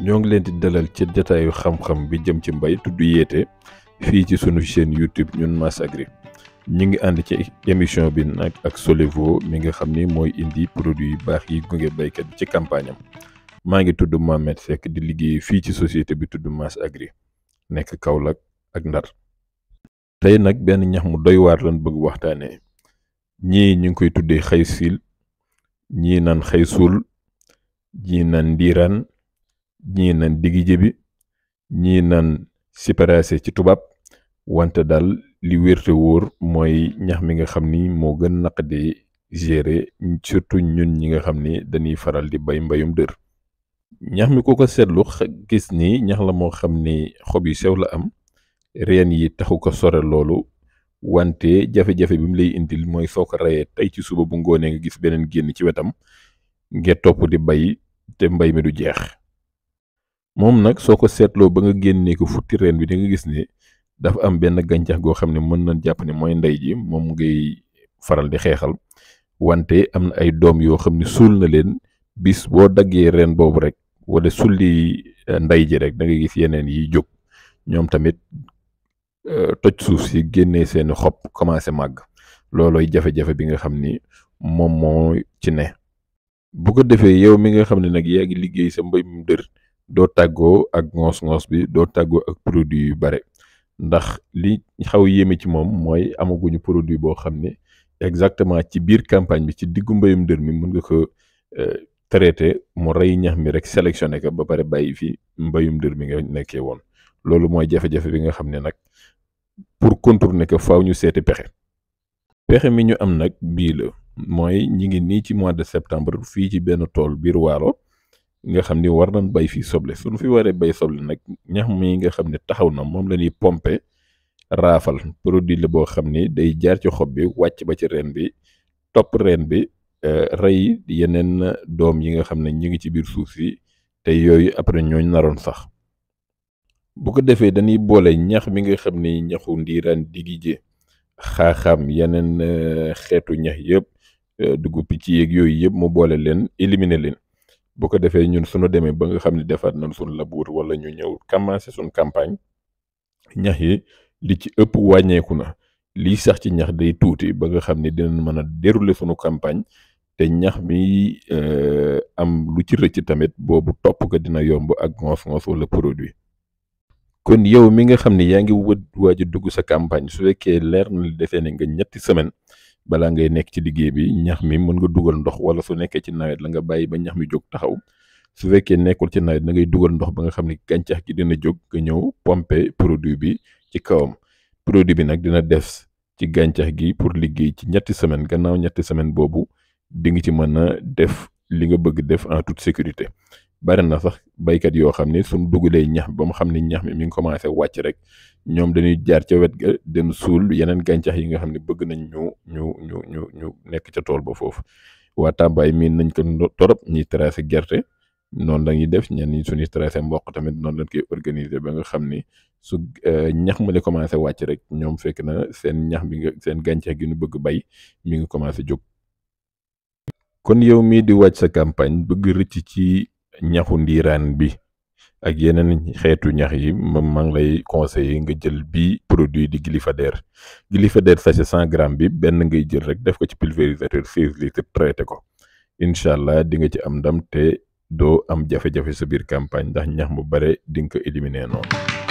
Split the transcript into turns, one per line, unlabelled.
ñoo ngi leen di dalal ci jataayu xam-xam bi jëm ci mbay tudd yeete fii ci sunu chaîne YouTube ñun Mas Agri ñu ngi ànd ci émission bi nag ak Solevo mi nga xam ni mooy indi produit yu baax yi gunge baykat bi ci campagne am maa ngi tudd Mohamed Seck di liggéey fii ci société bi tudd Mas Agri nekk Kaolack ak Ndar. tey nag benn ñax mu doy waar lan bëgg waxtaanee ñii ñu ngi koy tuddee xay sil ñii naan xay suul ñii naan ndiiraan ñii naan digi jëbi ñii naan siparacé ci tubaab wante daal li wérte wóor mooy ñax mi nga xam ni moo gën naqadee gérer surtout ñun ñi nga xam ni dañuy faral di bay mbayum dër. ñax mi ku ko seetlu gis ni ñax la moo xam ni xob yu sew la am reen yi taxu ko sore loolu wante jafe-jafe bi mu lay indil mooy soo ko reyee tey ci suba bu ngoonee nga gis beneen génn ci wetam nga topp di bay te mbay mi du jeex. moom nag soo ko seetloo ba nga génnee ko futti reen bi da nga gis ni dafa am benn gàncax goo xam ne mën na jàpp ne mooy ndey ji moom ngay faral di xeexal wante am na ay doom yoo xam ne suul na leen bis boo daggee reen boobu rek wala sulli ndey ji rek da nga gis yeneen yi jóg ñoom tamit toj suuf si génnee seeni xob commencé màgg loolooy jafe-jafe bi nga xam ni moom moo ci ne. bu ko defee yow mi nga xam ne nag yaa ngi liggéey sa mbayum dër doo tàggoo ak ngoos-ngoos bi doo tàggoo ak produit yu bare ndax li xaw yéeme ci moom mooy amaguñu produit boo xam ne exactement ci biir campagne bi ci diggu mbayum dër mi mën nga ko traité mu rey ñax mi rek sélectionné ko ba pare bàyyi fi mbayum dër mi nga nekkee woon. loolu mooy jafe-jafe bi nga xam ne nag pour contourner ko faaw ñu seeti pexe mi ñu am nag bii la mooy ñi ngi nii ci mois de septembre fii ci benn tool biir Waalo nga xam ni war nañ bay fii soble suñu fi waree bay soble nag ñax mi nga xam ne taxaw na moom la ñuy pomper raafal produit la boo xam ni day jaar ci xob bi wàcc ba ci reen bi topp reen bi rey yeneen doom yi nga xam ne ñu ngi ci biir suuf si te yooyu après ñooñ naroon sax. bu ko defee dañuy boole ñax mi nga xam ni ñaxu ndiiraan digije xaaxaam yeneen xeetu ñax yëpp dugub picc yeeg yooyu yëpp mu boole leen éliminer leen bu ko defee ñun suñu demee ba nga xam ne defaat nañ suñu labour wala ñu ñëw commencé suñu campagne ñax yi li ci ëpp wàññeeku na lii sax ci ñax day tuuti ba nga xam ne dinañ mën a dérouler suñu campagne te ñax mi am lu ci rëcc tamit boobu topp ko dina yomb ak ngoos-ngoos wala produit. kon yow mi nga xam ne yaa ngi waaj a dugg sa campagne su fekkee leer na li defee ne nga ñetti semaine balaa ngay nekk ci liggéey bi ñax mi mën nga dugal ndox wala su nekkee ci nawet la nga bàyyi ba ñax mi jóg taxaw su fekkee nekkul ci nawet da ngay dugal ndox ba nga xam ne gàncax gi dina jóg nga ñëw pomper produit bi ci kawam produit bi nag dina def ci gàncax gi pour liggéey ci ñetti semaine gannaaw ñetti semaine boobu di nga ci mën a def li nga bëgg def en toute sécurité. bari na sax baykat yoo xam ne suñ dugalee ñax ba mu xam ne ñax mi ngi commencé wàcc rek ñoom dañuy jaar ca wet ga dem suul yeneen gàncax yi nga xam ne bëgg nañ ñu nekk ca tool ba foofu. waa Tàmbaay miin nañ ko torop ñuy tracé gerte noonu la ñuy def ñenn ñi suñuy tracé mboq tamit noonu lañ koy organiser ba nga xam ni su ñax ma li commencé wàcc rek ñoom fekk na seen ñax bi nga seen gàncax gi ñu bëgg bay mi ngi commencé jóg. kon yow mii di wàcc sa campagne bëgg rëcc ci ñaxu ndiiraan bi ak yeneen xeetu ñax yi maa ngi lay conseiller nga jël bii produit di Glyphadère sachet 100 grammes bi benn ngay jël rek def ko ci pulvérisateur 16 litres traité ko incha allah di nga ci am ndam te doo am jafe-jafe sa biir campagne ndax ñax mu bare di nga ko éliminer noonu.